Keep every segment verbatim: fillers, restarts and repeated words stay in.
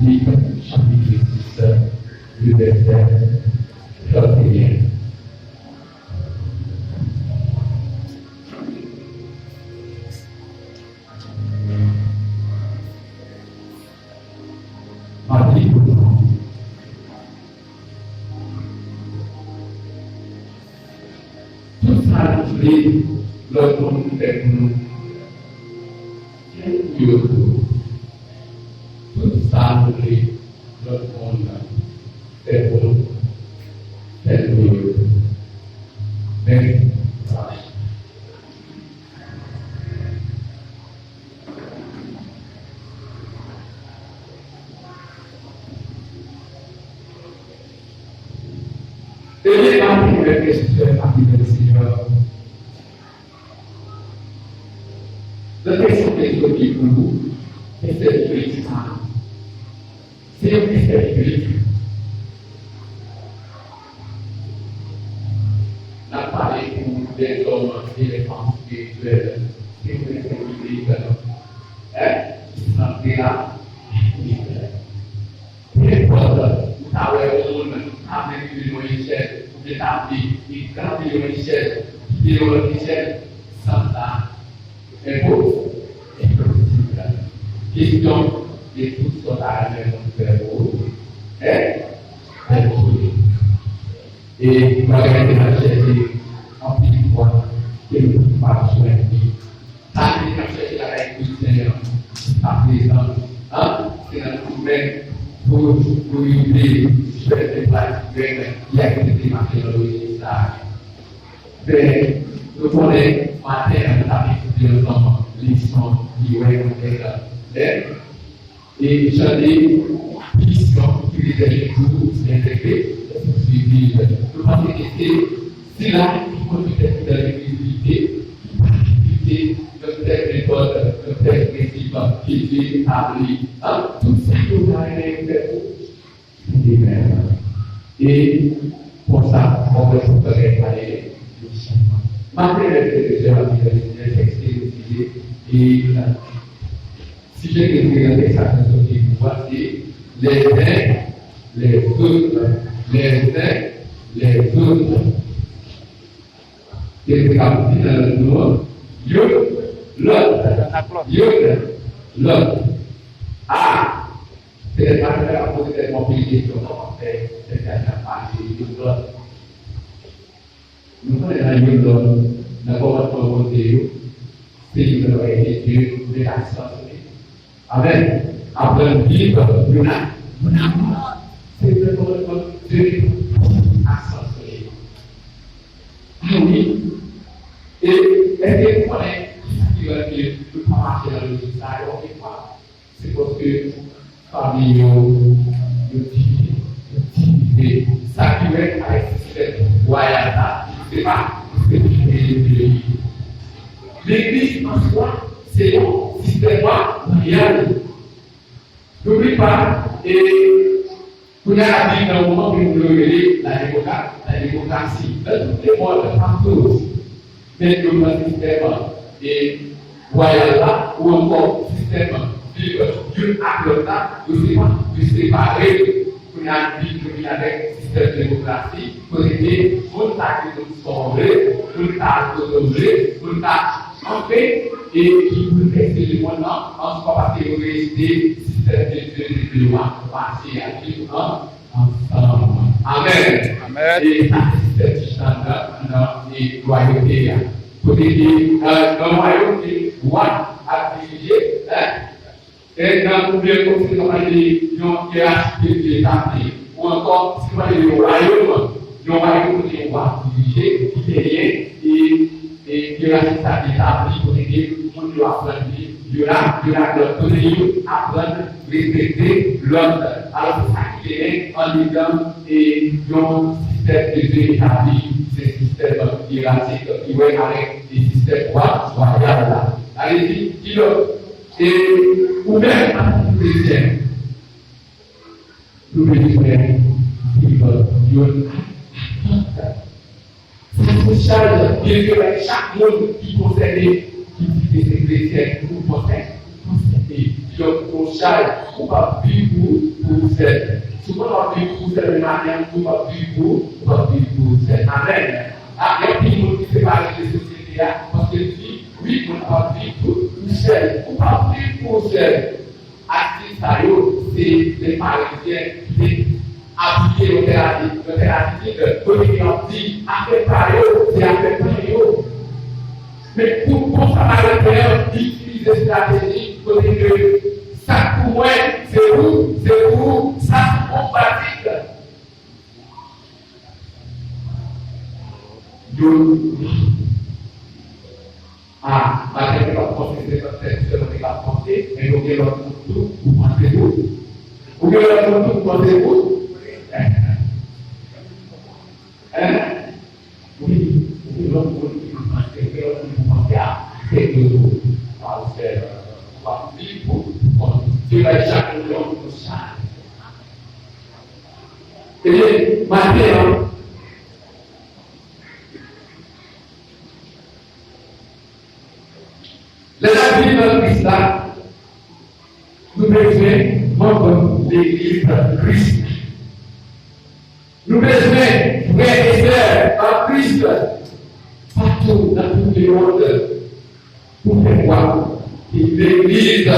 Lik, chapit sis, vèsè trannteyen. M ap li pou nou. Tout sa nou vle lòt moun fè pou nou, fè pou yo tou. Tout sa nou vle lòt moun fè pou nou, fè pou yo tou. Mèsi. Ebyen, maten, frè e sè, pa pi bèl Senyè. Nan kesyon ke Jodi pou nou, kesyon jodi sa a, se yon kesyon biblik. N ap pale pou dèzòm e lèfanm espirityèl. Se yon kesyon biblik, en? Ki santre la, biblik. Nenpòt, ou ta wè yon moun ta vle rive nan yon echèl, oubyen ta vle gravir yon echèl, kite yon lòt echèl, sans la enpo-, enposib. Kesyon, e tout sa w ta renmen moun fè pou ou, en? Fè pou ou. E bagay ke n ap chèche anpil fwa, ke nou pa jwenn li. Sa ki te ap chèche lakay kretyen an, jiskaprezan, an, se nan domenn pou yo, pou yo te fè de plas grenn ki aksepte mache nan lojik sa a. Men, nou konnen, maten an, nou t ap etidye ansanm leson ki wè nou te nan lè e chante misyon ki rezève pou entegre, pou swiv. Nou panse ke se sila ki konn petèt ki nan legliz li te, ki pa ki te nan tèl metòd, nan tèl prensip ke Dye etabli. An, tout sa yo ta renmen fè pou se li menm. E konsa, mwen wè tout bagay pale de chanjman. Maten, lè frè e sè ap vin nan tèks ke nou etidye, e sijè ke nou prezante sa nan soti pou se les uns, les autres, les uns, les autres. Ke nou te ka di nan lang nou an, youn, lòt, youn, lòt. A, petèt, pa tèt ap poze tèt mwen anpil kesyon, kòman fè, fè sa k ap pase youn, lòt. Nou konnen nan youn lòt, nan kòmandman Bondye yo, se youn nan bagay ke Dye met aksan sou li. Amèn. Aprann viv youn ak, youn ak lòt. Se youn nan kòmandman Dye met aksan sou li. A wi. E èske nou konnen kisa ki rann ke nou pa mache nan lojik sa yo anpil fwa? Se paske fanmi yo, yo divize, yo divize. Sa ki wè avèk sistèm wayal la, se pa, se pa peyi. Legliz an swa, se yon sistèm wayal. N'oublie pas, e kounye a n ap viv nan yon moman ke nou rele la demokra-, la demokrasi. Nan tout lemond, patou, men yo pran sistèm, e, wayal la, ou ankò sistèm viv youn ak lòt la, yo sepa-, yo separe. Kounye a, nou vin, nou vin avèk sistèm demokrasi, kote ke moun ta di nou sa w vle, moun ta di nou vle, moun ta, anfen, e ki boulvèse lemonn nan, an swa paske yo rejte sistèm ke Dye te vle yo a mache a, viv an ansanm. Amèn. Amèn. E sa se sistèm ki chita nan, nan, e, lwayote a. Kote ke, e, nan lwayote, wa ap dirije, en, e nan, oubyen kòm si nou pale de yon yerachi ke Dye etabli, ou ankò, si nou pale de yon wayòm, yon wayòm kote yon wa ap dirije, ki genyen, e, e yerachi sa ki etabli, kote ke moun yo aprann viv youn ak, youn ak lòt, kote youn aprann respekte lòt. Alò, se sa ki genyen andedan, e, yon sistèm ke Dye etabli, se sistèm yerachik ki wè avèk, e, sistèm wa-, wayal la. Sa vle di, ki lòt, e, ou menm antanke kretyen, nou bezwen viv youn ak lòt. Sa se chaj Bondye bay chak moun ki konsène, ki di ke se kretyen, nou konsène, nou konsène. Donk, yon chay, ou p ap viv pou, pou ou sèl. Souvan, w ap viv pou ou sèl, men maten an, ou p ap viv pou, ou p ap viv pou ou sèl. Amèn. A, gen anpil moun ki separe de sosyete a, paske l di, wi, moun ap viv pou ou sèl. Ou p ap viv pou ou sèl. Atis sa yo, se de Parizyen ki te aplike yon tèl ati-, yon tèl atitid, kote ke yo ap di, afè pa yo, se afè pa yo. Men pou bon Samariten an, itilize estrateji kote ke sa k pou mwen, se pou, se pou ou, sa se bon pratik. Yo, a, maten te p ap panse, se nan tèt sèlman te p ap panse, men yo gen lòt moun tou, ou panse pou. Ou gen lòt moun tou, ou panse pou. Hein? Wi, ou gen lòt moun ki pou panse, ou gen lòt moun pou panse a tèt yo tou. Paske w ap viv pou, pou kont. Dye bay chak moun yon, yon chay. Ebyen, maten an, lè n ap viv nan Kris la, nou bezwen manm legliz Kris. Nou bezwen frè e sè an Kris patou nan tout lemond pou fè kwè ke legliz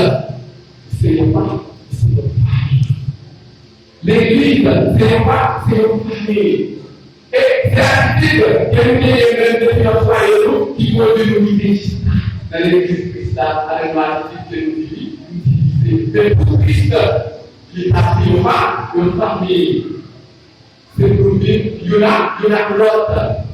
se yon pa, se yon pa. Legliz, se yon pa, se yon fanmi. E se atitid ke nou genyen menm depi nan fwaye nou ki pwodui nou rive jis nan legliz Kris la, avèk yon atitid ke nou di, nou di se, se pou Kris, li pa se yon pa, yon fanmi. Se pou nou viv youn ak, youn ak lòt.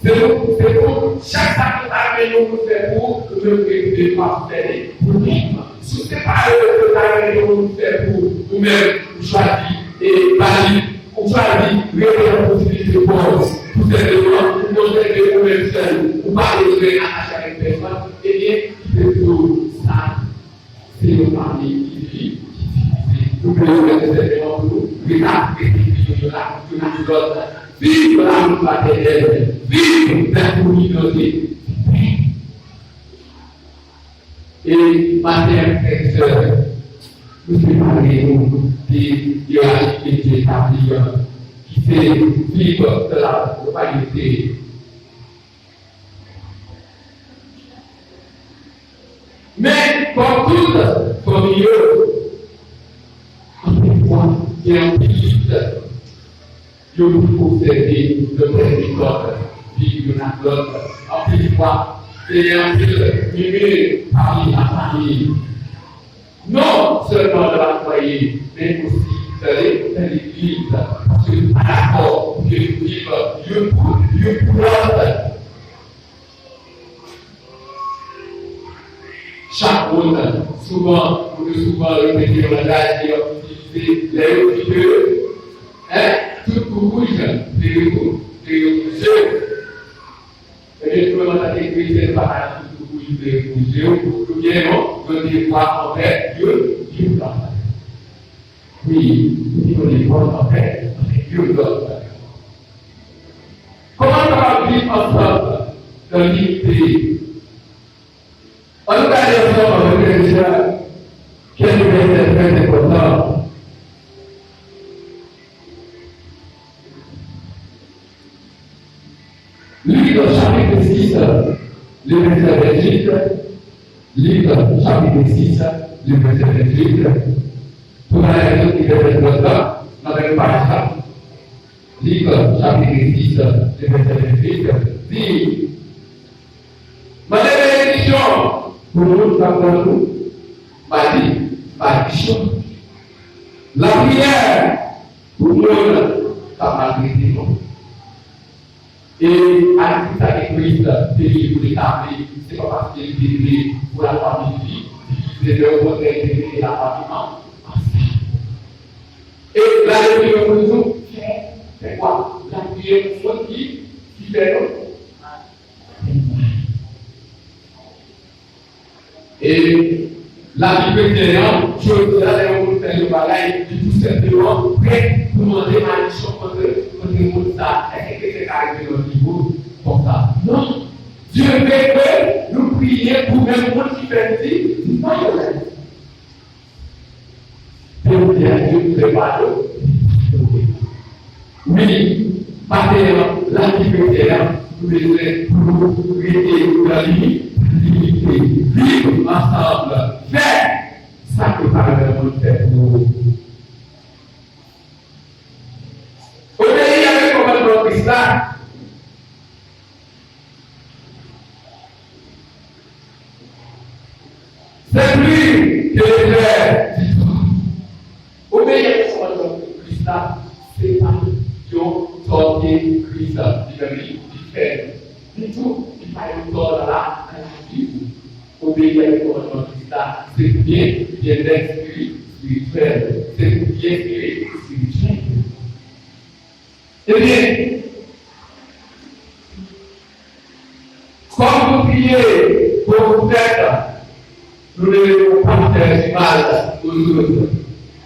Se pou, se pou chak sa ki ta gen yon moun fè pou ou, ou menm ou gen pou fè li pou li. Si w separe de sa ki ta gen yon moun fè pou ou, ou menm ou chwazi e ba li, ou chwazi rete nan posibilite pòv, tou senpleman ou konsève ou menm sèl ou, ou pa bezwen atache avèk pèsonn, ebyen, kite tou sa. Se yon fanmi ki viv, ki divize. Nou bezwen fè yon pou nou rete, rete viv youn ak, youn ak lòt. Viv lanmou patènèl, viv la kominote. E maten an, frè e sè, nou separe nou de yerarchi ke Dye etabli an, ki se viv nan la loyalite. Men, kòm tout fanmi yo, anpil fwa, gen anpil lit yo pou konsève, yo pèdi kòd, viv youn ak lòt. Anpil fwa, se gen anpil mimi pami lafanmi. Non sèlman nan lafwaye, men osi nan le-, nan legliz, paske nou pa dakò pou ke nou viv youn pou, youn pou lòt. Chak moun, souvan, moun yo souvan repete yon langaj ke yo ap itilize lè yo di ke, en, tout koukouy vire pou, vire pou je w. Ebyen, nou menm antanke kretyen, nou pa ka di tout koukouy vire pou je w, nou gen yon, yon devwa anvè youn, youn lòt. Wi, nou gen yon devwa anvè, anvè youn lòt. Kòman nou kapab viv ansanm nan linite? Ann nou gade ansanm avèk frè Richard kèk vèsè trè enpòtan. Lik chapit sis, le vèsè venntuit. Lik chapit sis, le vèsè venntuit. Pou bagay yo ki vèsè trant la, nan menm paj la. Lik chapit sis, le vèsè venntuit, di, mande benediksyon pou moun k ap pran nou, madi, madichon. Lapriyè pou moun k ap maltrete nou. E atitid sa ke Kris te vini pou l etabli, se pa paske li te vle pou lafanmi li divize, men okontrè, li te vle ke lafanmi an ansanm. E la, li vle pou nou fè, fè kwa? Lapriyè pou moun ki, ki fè nou fè mal. E lavi kretyen an, jodi a, lè yon moun fè yon bagay, li tou senpleman prè pou mande madichon kont, kont moun sa a. Èske kretyen ka rive nan nivo konsa? Non. Dye vle ke nou priye pou menm moun ki fè nou di, di pa yo lè. Jodi a, Dye fè padon. Wi, maten an, lavi kretyen an, nou bezwen pou nou rete nan limit, limite, viv ansanm, fè sa ke parèy nou fè pou nou. Obeyi avèk kòmandman Kris la. C'est plus que de faire du tort. Obeyi avèk kòmandman Kris la, se pa yon tò ke Kris li menm li, li fè. Ditou, li pa yon tò la, nan lavi ou. Obeyi avèk kòmandman Kris la, se pou byen, byennèt espirityèl, se pou byen espirityèl. Ebyen, kòm nou kriye pou fèt, nou leve yon pastè di mal otoritè.